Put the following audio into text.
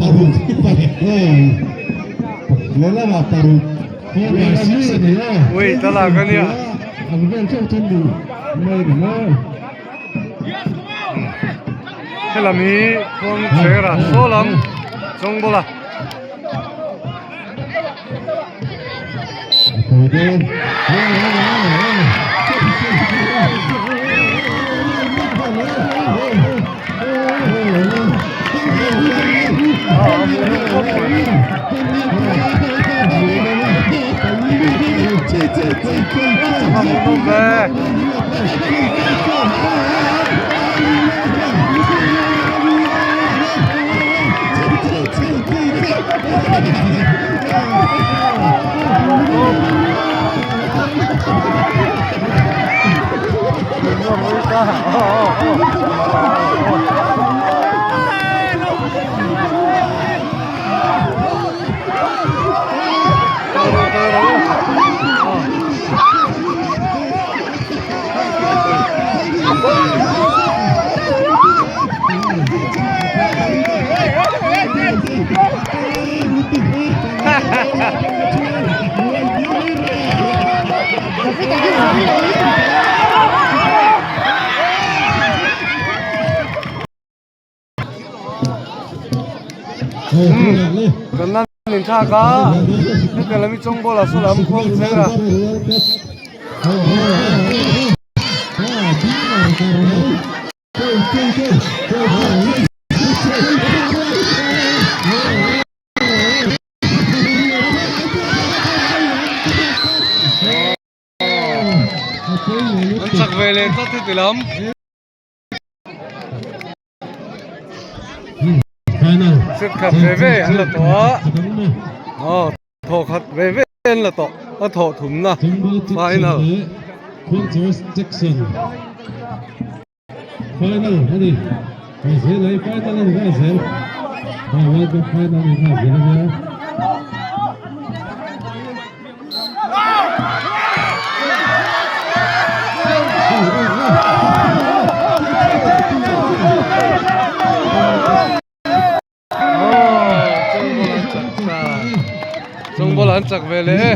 Paruk lehlamah paruk 4 by 6 a ni a. Ui ta lak a nia. Ang vel chauh chu ni mai ni maw. Helam hi khuang chhera saw lam chawng bawla. Kan nan in thlak a hetiang lam hi chawng bawla saw lam khuang cheng a. An chak ve leh tlat heti lam. Set khat ve ve an la tawh a aw thaw khat ve ve an la tawh a thawh thumna final. Final ani zel ai final ani nghal zel World Cup final ani nghal zel ania. Chawngbawl an chak ve leh e.